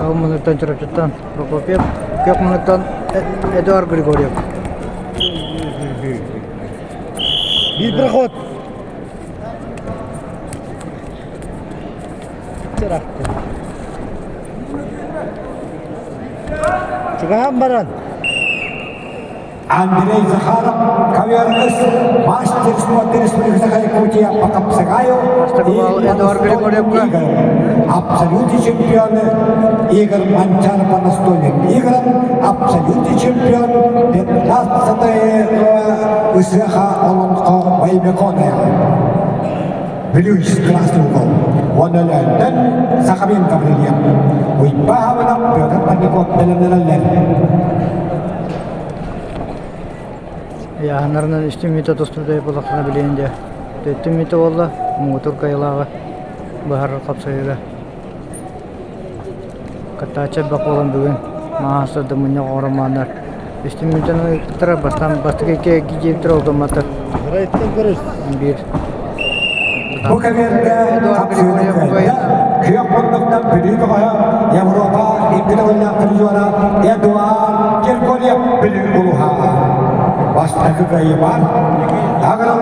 Кыһыл муннуктан Чурапчыттан Прокопьев, күөх муннуктан Эдуард Григорьев. Биир проход. Чугаһаан баран. Андрей Захаров, КВРС, мастер спорта Республики Саха-Якутия по Капсагаю и Эдуард Григорьевка. Абсолютный чемпион Игорь Манчар по настольным играм, абсолютный чемпион 15-го Ысыаха Олонхо Ваймеконая. Бүлүүс красный угол. Уонна Өлөөнтөн Сахамин Гаврильев. Уйбаабынан Петр Парников бэлэмнэнэллэр. Ыйааһыннарынан үстүн мүтэ тостубутай буоллахтарына билиэн дьэ. Төттүн мүтэ буолла, муҥутуур кыайыылааҕы быһаарар хапсайыыга. Кыттааччы элбэх буолан бүгүн мааһа да мунньах оҥоромааннар үстүн мүтэн ыйыттара бастаан бастакы икки диэбиттэр олдомматтар. Биир Бу кэмиэргэ хапсыыны кыайда күөх муннуктан Бүлүү бөҕөһө Европа икки төгүллээх призера Эдуард Киркорев Бүлүү улуһа. Бастакы кыайыы бар.